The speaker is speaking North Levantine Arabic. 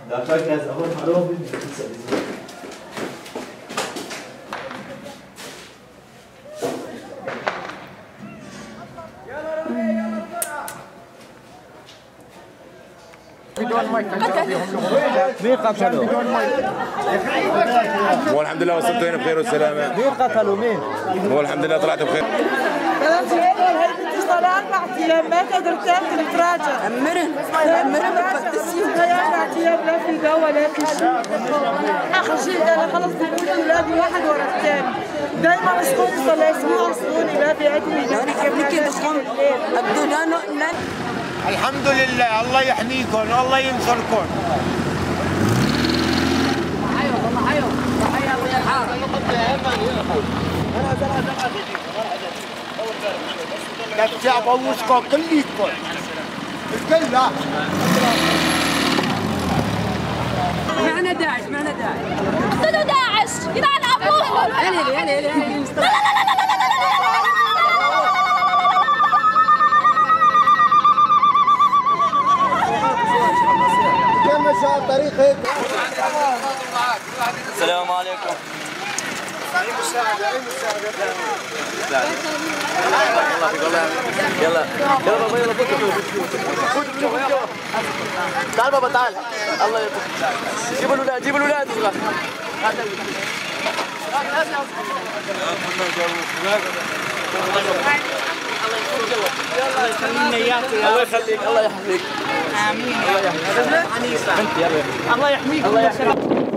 مين قتلوا؟ والحمد لله وصلت هنا بخير وسلامة. مين قتلوا مين؟ والحمد لله طلعت بخير. هي بنتي صار لها 4 ايام ما قدرت تاكل تراجع. أمرن بفتشي. هي 4 ايام لا في دواء لا في شيء. اخر شيء انا خلص بموت اولادي واحد ورا الثاني. دائما سخوني صار لها اسبوع سخوني ما في ادوية. الحمد لله، الله يحميكم، الله ينصركم. لا بوسكم كليتكم الكل. لا معنا داعش، معنا داعش. اقتلوا داعش، يلعن ابوهم. لا لا لا لا لا لا لا. السلام عليكم. يلا يلا بابا، يلا فوت فوت. تعال بابا تعال. الله يبارك. جيبوا الاولاد، جيبوا الاولاد صغار. الله يخليك، الله يحميك. امين. الله يحميك. الله يحميك. الله يحميك.